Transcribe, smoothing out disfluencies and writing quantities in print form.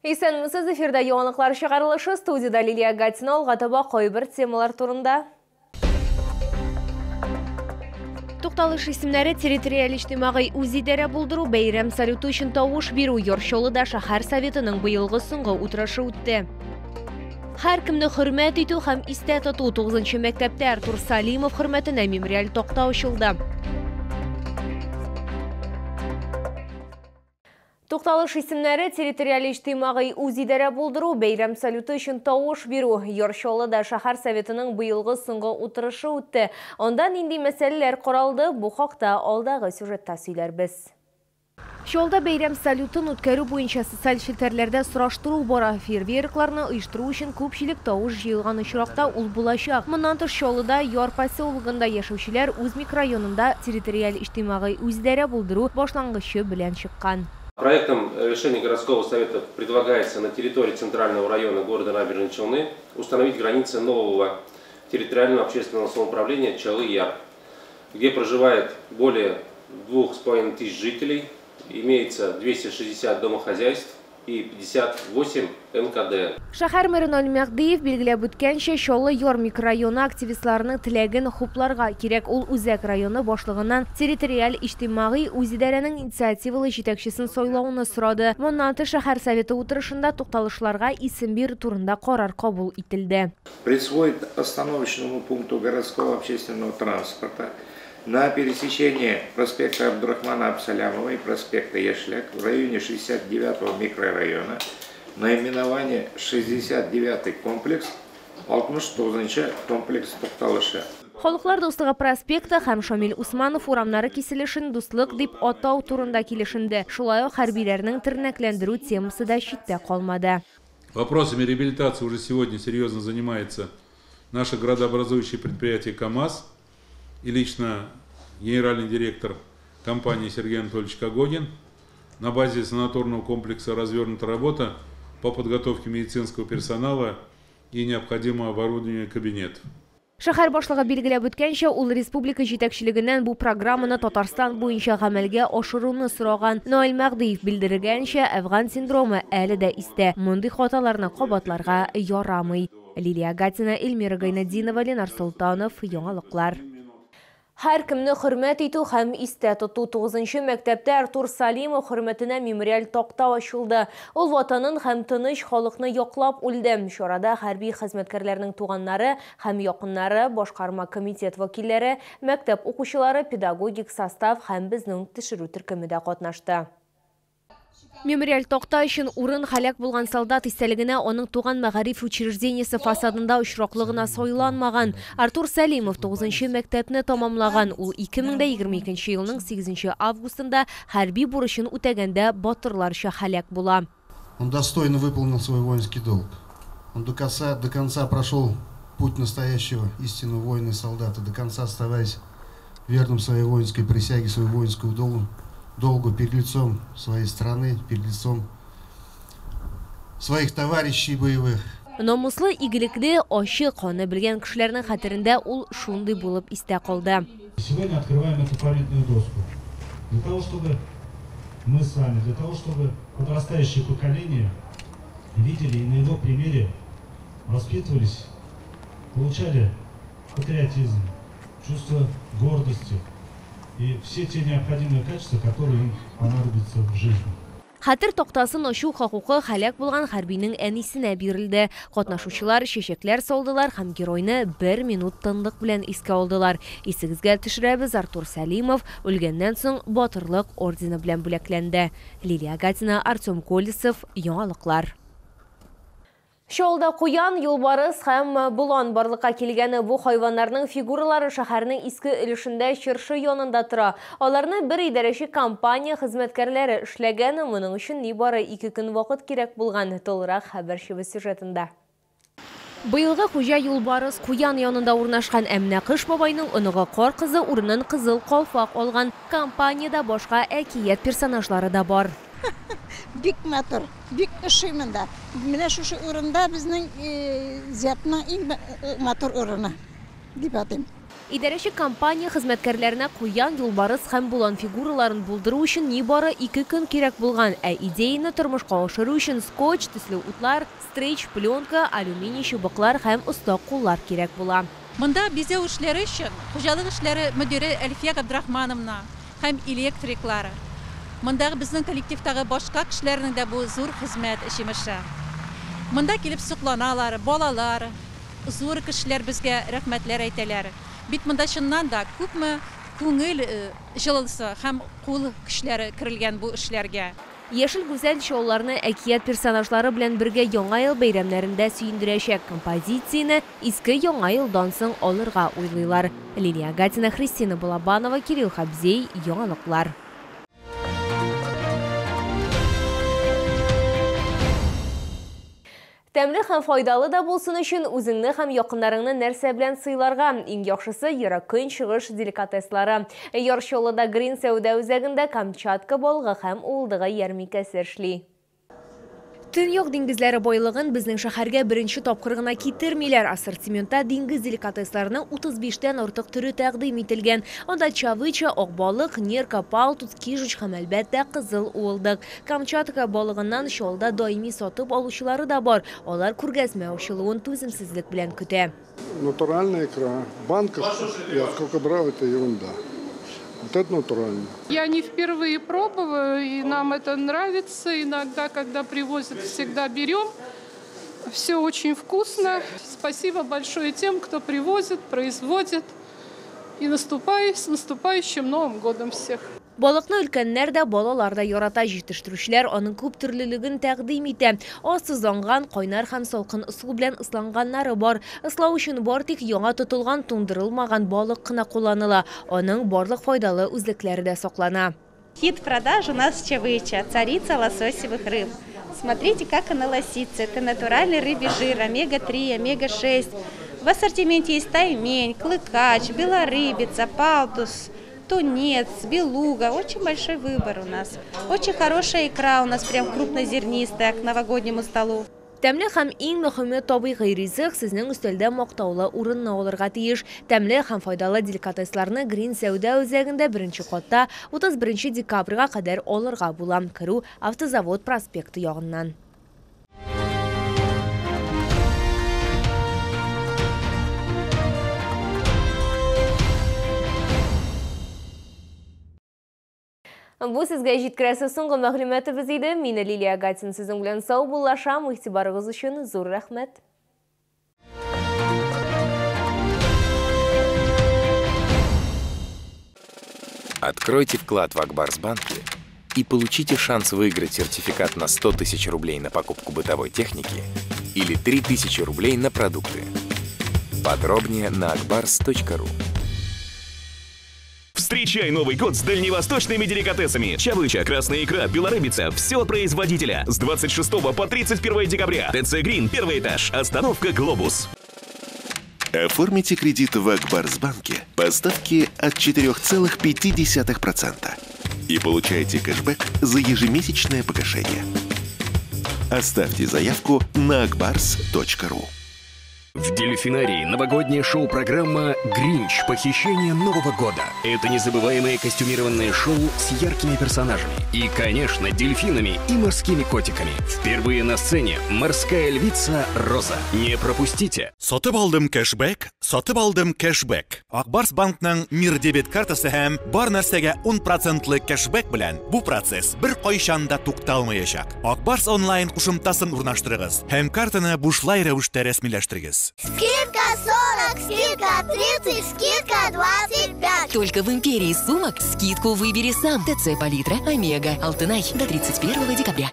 Исәнмесез, эфирда яңалыклар чыгарылышы, студияда Лилия Гатина. Алга таба кайбер темалар турында. Тукталыш исемнәре, территориаль иҗтимагый үзидарә булдыру, бәйрәм салюты өчен тавыш бирү. Яр Чаллыда шәһәр советының быелгы соңгы утырышы үтте. Һәркемне хөрмәт итү һәм истә тоту. 9 мәктәптә Артур Салимов хөрмәтенә мемориаль такта ачылды. Тукталыш исемнәре, территориаль иҗтимагый үзидарә булдыру, бәйрәм салюты өчен тавыш бирү. Яр Чаллыда шәһәр советының быелгы соңгы утырышы үтте. Анда нинди мәсьәләләр каралды, бу хакта алдагы сюжетта сөйләрбез. Чаллыда бәйрәм салютын үткәрү буенча социаль челтәрләрдә сораштыру бара. Фейерверкларны оештыру өчен күпчелек тавыш җыелган очракта ул булачак. Моннан тыш, Чаллыда Яр поселогында яшәүчеләр үз микрорайонында территориаль иҗтимагый үзидарә булдыру башлангычы белән чыккан. Проектом решения городского совета предлагается на территории Центрального района города Набережные Челны установить границы нового территориального общественного самоуправления Чаллы-Яр, где проживает более 2500 жителей, имеется 260 домохозяйств и 58 МКД. Шәһәр мэры Наил Мәһдиев билгеләп үткәнчә, Чаллы Яр микрорайоны активистларының теләген хупларга кирәк. Ул үзәк районы башлыгыннан территориаль иҗтимагый үзидарәнең инициативалы җитәкчесен сайлауны сорады. Моннан тыш, шәһәр советы утырышында тукталышларга исем бирү турында карар кабул ителде. Присвоить остановочному пункту городского общественного транспорта на пересечении проспекта Абдурахмана Абсалямова и проспекта Яшьлек в районе 69-го микрорайона наименование 69-й комплекс, 69 комплекс тукталышы. Халыклар дуслыгы проспекты һәм Шамил Усманов урамнары киселешен Дуслык дип атау турында килешенде. Шулай ук хәрбиләрнең тернәкләндерү темасы да читтә калмады. Вопросами реабилитации уже сегодня серьезно занимается наше градообразующее предприятие КАМАЗ и лично генеральный директор компании Сергей Анатольевич Когогин. На базе санаторного комплекса развернута работа по подготовке медицинского персонала и необходимого оборудования кабинетов. Шәһәр башлыгы билгеләп үткәнчә, ул республика җитәкчелегеннән бу программаны Татарстан буенча гамәлгә ашыруны сораган. Наил Мәһдиев белдергәнчә, Әфган синдромы әле дә истә. Мондый хаталарны кабатларга ярамый. Лилия Гатина, Эльмира Гайнетдинова, Ленар Солтанов, Яңалыклар. Һәркемне хөрмәт итү һәм истә тоту. 9 мәктәптә Артур Салимов хөрмәтенә мемориаль такта ачылды. Ул ватанын һәм тыныч халыкны яклап үлде. Чарада хәрби хезмәткәрләрнең туганнары һәм якыннары, башкарма комитет вәкилләре, мәктәп укучылары, педагогик состав һәм безнең төшерү төркеме дә катнашты. Мемориаль такта өчен урын һәлак булган солдат истәлегенә аның туган мәгариф учреждениесе фасадында очраклы гына сайланмаган. Артур Сәлимов 9 мәктәпне тамамлаган. Ул 2022 елның 8 августында хәрби бурычын үтәгәндә батырларча һәлак була. Он достойно выполнил свой воинский долг. Он до конца прошел путь настоящего истинного воина и солдата, до конца оставаясь верным своей воинской присяге, своему воинскому долгу перед лицом своей страны, перед лицом своих товарищей боевых. Намуслы, игелекле, ачык, аны белгән кешеләрнең хәтерендә ул шундый булып истә калды. Сегодня открываем эту памятную доску. Для того, чтобы мы с вами, для того, чтобы подрастающее поколение видели и на его примере воспитывались, получали патриотизм, чувство гордости и все те необходимые качества, которые им понадобятся в жизни. Хәтер тактасын ачу хокукы һәлак булган хәрбинең әнисенә бирелде. Катнашучылар чәчәкләр салдылар һәм геройны бер минут тынлык белән искә алдылар. Исегезгә төшерәбез, Артур Сәлимов үлгәннән соң Батырлык ордены белән бүләкләнде. Лилия Гатина, Артем Колесов, Яңалыклар. Чаллыда куян, юлбарыс һәм болан барлыкка килгәне. Бу хайваннарның фигуралары шәһәрнең иске өлешендә чыршы янында тора. Аларны бер идарәче компания хезмәткәрләре эшләгән. Моның өчен нибары 2 көн вакыт кирәк булган. Тулырак хәбәрчебез сюжетында. Быелгы хуҗа юлбарыс куян янында урнашкан, ә менә Кыш бабайның оныгы Кар кызы урынын Кызыл калфак алган. Компаниядә башка әкият персонажлары да бар. Бик матур, бик ошый монда. Менә шушы урында безнең зиратның иң матур урыны дип атыйм. Идарәче компания хезмәткәрләренә куян, юлбарыс һәм болан фигураларын булдыру өчен нибары 2 көн кирәк булган, ә идеяны тормышка ашыру өчен скотч, төсле утлар, стрейч, пленка, алюминий чыбыклар һәм оста куллар кирәк була. Монда бизәү эшләре өчен хуҗалык эшләре мөдире Әлфия Габдрахмановна һәм электриклар. Мондагы безнең коллективтагы башка кешеләрнең дә бу зур хезмәт җимеше. Монда килеп сокланалар, балалар, зур кешеләр безгә рәхмәтләр әйтәләр. Бит монда чыннан да күпме күңел җылысы һәм кул көчләре керелгән бу эшләргә. Яшел гүзәл Чаллыларны әкият персонажлары белән бергә Яңа ел бәйрәмнәрендә сөендерәчәк композицияне иске Яңа елдан соң алырга уйлыйлар. Лилия Гатина, Христина Балабанова, Кирилл Хабзей, Яңалыклар. Тәмле һәм файдалы да булсын өчен үзеңне һәм якыннарыңны нәрсә белән сыйларга? Иң яхшысы ерак көнчыгыш деликатеслары. Яр Чаллыда Грин сәүдә үзәгендә Камчатка балыгы һәм уылдыгы ярминкәсе эшли. Төньяк диңгезләре байлыгын безнең шәһәргә беренче тапкыр гына китермиләр. Ассортиментта диңгез деликатесларының 35-тән артык төре тәкъдим ителгән. Анда чавыча, ак балык, нерка, палтус, кижуч һәм әлбәттә кызыл уылдык. Камчатка балыгыннан Чаллыда даими сатып алучылары да бар. Алар күргәзмә ачылуын түземсезлек белән көтә. Натуральная икра. Банка, я сколько брал, это ерунда. Вот это натурально. Я не впервые пробую, и нам это нравится. Иногда, когда привозят, всегда берем. Все очень вкусно. Спасибо большое тем, кто привозит, производит. И с наступающим Новым годом всех. Балыкны өлкәннәр дә, балалар да ярата. Җитештерүчеләр аның күп төрлелеген тәкъдим итә. Аз тозланган, кайнар һәм салкын ысул белән ысланганнары бар. Ыслау өчен бар тик яңа тотылган, туңдырылмаган балык кына кулланыла. Аның барлык файдалы үзлекләре дә саклана. Хит продаж у нас чавыча, царица лососевых рыб. Смотрите, как она лосится. Это натуральный рыбий жир, омега-3, омега-6. В ассортименте есть таймень, клыкач, белорыбица, палтус, тунец, белуга. Очень большой выбор у нас. Очень хорошая икра у нас, прям крупнозернистая, к новогоднему столу. Тәмле һәм иң мөһиме табигый ризык сезнең өстәлдә мактаулы урынны алырга тиеш. Тәмле һәм файдалы деликатесларны Грин сәүдә үзәгендә беренче катта 31 декабрьгә кадәр алырга була. Керү Автозавод проспекты ягыннан. Бу сезгә җиткерәсе соңгы мәгълүматыбыз иде. Мин Лилия Гатин сезнең белән саубуллашам. Игътибарыгыз өчен зур рәхмәт. Откройте вклад в Акбарсбанке и получите шанс выиграть сертификат на 100 тысяч рублей на покупку бытовой техники или 3000 рублей на продукты. Подробнее на akbars.ru. Встречай Новый год с дальневосточными деликатесами. Чавыча, красная икра, белорыбица. Все от производителя. С 26 по 31 декабря. ТЦ Грин, первый этаж. Остановка «Глобус». Оформите кредит в Акбарсбанке по ставке от 4,5% и получайте кэшбэк за ежемесячное погашение. Оставьте заявку на akbars.ru. В Дельфинарии новогодняя шоу-программа «Гринч. Похищение Нового года». Это незабываемое костюмированное шоу с яркими персонажами. И, конечно, дельфинами и морскими котиками. Впервые на сцене морская львица Роза. Не пропустите! Сатып алдым кэшбэк, сатып алдым кэшбэк. Акбарс банкның Мир дебет картасы һәм бар нәрсәгә 10% кэшбэк белән бу процесс бер кайчан да тукталмаячак. Акбарс онлайн кушымтасын урнаштырыгыз һәм картаны бушлай рәвештә рәсмиләштерегез. Скидка 40, скидка 30, скидка 25. Только в Империи сумок скидку выбери сам. ТЦ Палитра, Омега, Алтынай до 31 декабря.